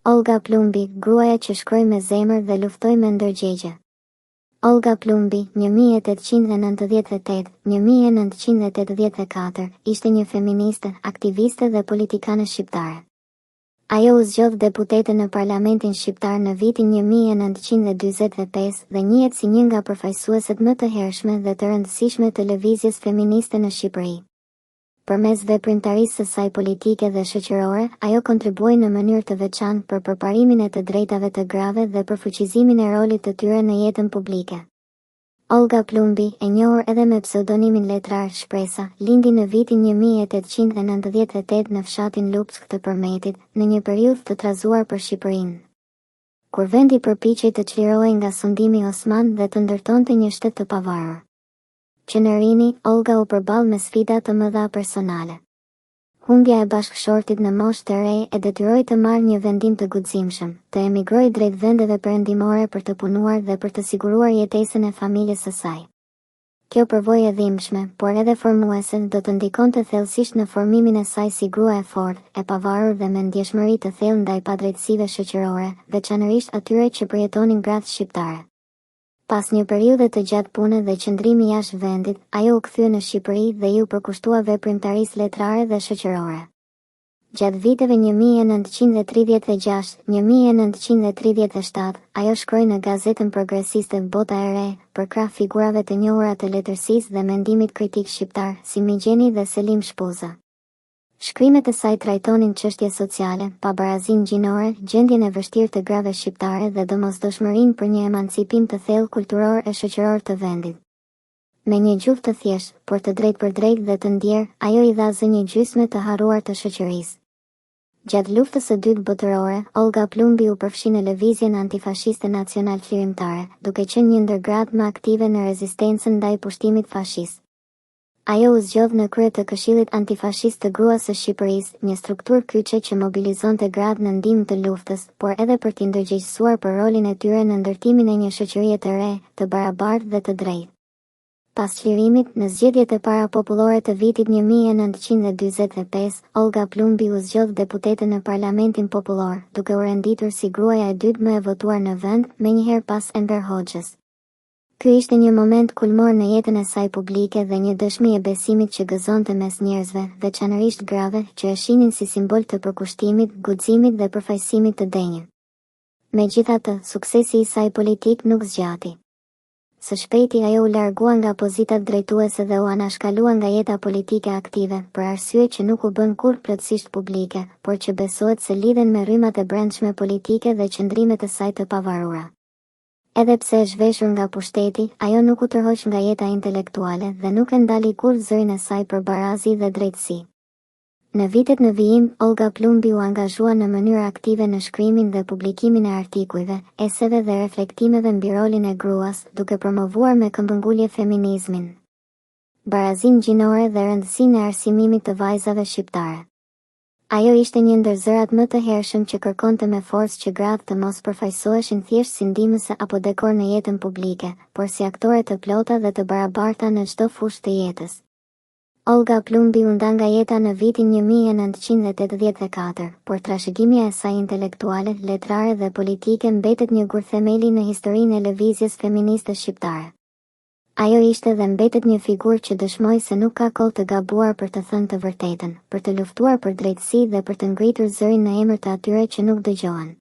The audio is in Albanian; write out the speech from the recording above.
Ollga Plumbi, gruaja që shkroi me zemër dhe luftoi me ndërgjegje. Ollga Plumbi, 1898, 1984, ishte një feministe, aktiviste dhe politikane shqiptare. Ajo u zgjodh deputete në Parlamentin shqiptar në vitin 1945 dhe njihet si një nga përfaqësueset më të hershme dhe të rëndësishme të lëvizjes feministe në Shqipëri. Përmes veprimtarisë së saj politike dhe shoqërore, ajo kontribuoi në mënyrë të veçantë për përparimin e të drejtave të grave dhe për fuqizimin e rolit të tyre në jetën publike. Ollga Plumbi, e njohur edhe me pseudonimin letrar Shpresa, lindi në vitin 1898 në fshatin Lupçkë të Përmetit, në një periudhë të trazuar për Shqipërinë, kur vendi përpiqej të çlirohej nga sundimi osman dhe të ndërtonte një shtet të pavarur. Që në rini, Ollga u përball me sfida të mëdha personale. Humbja e bashkëshortit në moshë të re e detyroi të marrë një vendim të guximshëm, të emigrojë drejt vendeve perëndimore për të punuar dhe për të siguruar jetesën e familjes së saj. Kjo përvojë e dhimbshme, por edhe formuese, do të ndikonte thellësisht në formimin e saj si grua e fortë, e pavarur dhe me ndjeshmëri të thellë ndaj padrejtësive shoqërore, veçanërisht atyre që përjetonin gratë shqiptare. Pas një periudhe të gjatë pune dhe qëndrimi jashtë vendit, ajo u kthye në Shqipëri dhe iu përkushtua veprimtarisë letrare dhe shoqërore. Gjatë viteve 1936, 1937, ajo shkroi në gazetën progresiste Bota e Re, përkrah figurave të njohura të letërsisë dhe mendimit kritik shqiptar, si Migjeni dhe Selim Shpuza. Shkrimet e saj trajtonin çështje sociale, pabarazinë gjinore, gjendjen e vështirë të grave shqiptare dhe domosdoshmërinë për një emancipim të thellë kulturor e shoqëror të vendit. Me një gjuhë të thjeshtë, por të drejtpërdrejtë dhe të ndjerë, ajo i dha zë një gjysme të harruar të shoqërisë. Gjatë Luftës së Dytë Botërore, Ollga Plumbi u përfshi në lëvizjen antifashiste nacionalçlirimtare, duke qenë një ndër gratë më aktive në rezistencën ndaj pushtimit fashist. Ajo u zgjodh në krye të Këshillit Antifashist të Gruas së Shqipërisë, një strukturë kyçe që mobilizonte gratë në ndihmë të luftës, por edhe për t'i ndërgjegjësuar për rolin e tyre në ndërtimin e një shoqërie të re, të barabartë dhe të drejtë. Pas çlirimit, në zgjedhjet e para popullore të vitit 1945, Ollga Plumbi u zgjodh deputete në Parlamentin Popullor, duke u renditur si gruaja e dytë më e votuar në vend, menjëherë pas Enver Hoxhës. Ky ishte një moment kulmor në jetën e saj publike dhe një dëshmi e besimit që gëzonte mes njerëzve, veçanërisht grave, që e shihnin si simbol të përkushtimit, guximit dhe përfaqësimit të denjë. Megjithatë, suksesi i saj politik nuk zgjati. Së shpejti ajo u largua nga pozitat drejtuese dhe u anashkalua nga jeta politike aktive, për arsye që nuk u bënë kurrë plotësisht publike, por që besohet se lidhen me rrymat e brendshme politike dhe qëndrimet e saj të pavarura. Edhe pse e zhveshur nga pushteti, ajo nuk u tërhoq nga jeta intelektuale dhe nuk e ndali kurrë zërin e saj për barazi dhe drejtësi. Në vitet në vijim, Ollga Plumbi u angazhua në mënyrë aktive në shkrimin dhe publikimin e artikujve, eseve dhe reflektimeve mbi rolin e gruas, duke promovuar me këmbëngulje feminizmin, barazinë gjinore dhe rëndësinë e arsimimit të vajzave shqiptare. Ajo ishte një ndër zërat më të hershëm që kërkonte me forcë që gratë të mos përfaqësoheshin thjesht si ndihmëse apo dekor në jetën publike, por si aktore të plota dhe të barabarta në çdo fushë të jetës. Ollga Plumbi u nda nga jeta në vitin 1984, por trashëgimia e saj intelektuale, letrare dhe politike mbetet një gurthemeli në historinë e lëvizjes feministe shqiptare. Ajo ishte dhe mbetet një figurë që dëshmoi se nuk ka kohë të gabuar për të thënë të vërtetën, për të luftuar për drejtësi dhe për të ngritur zërin në emër të atyre që nuk dëgjohen.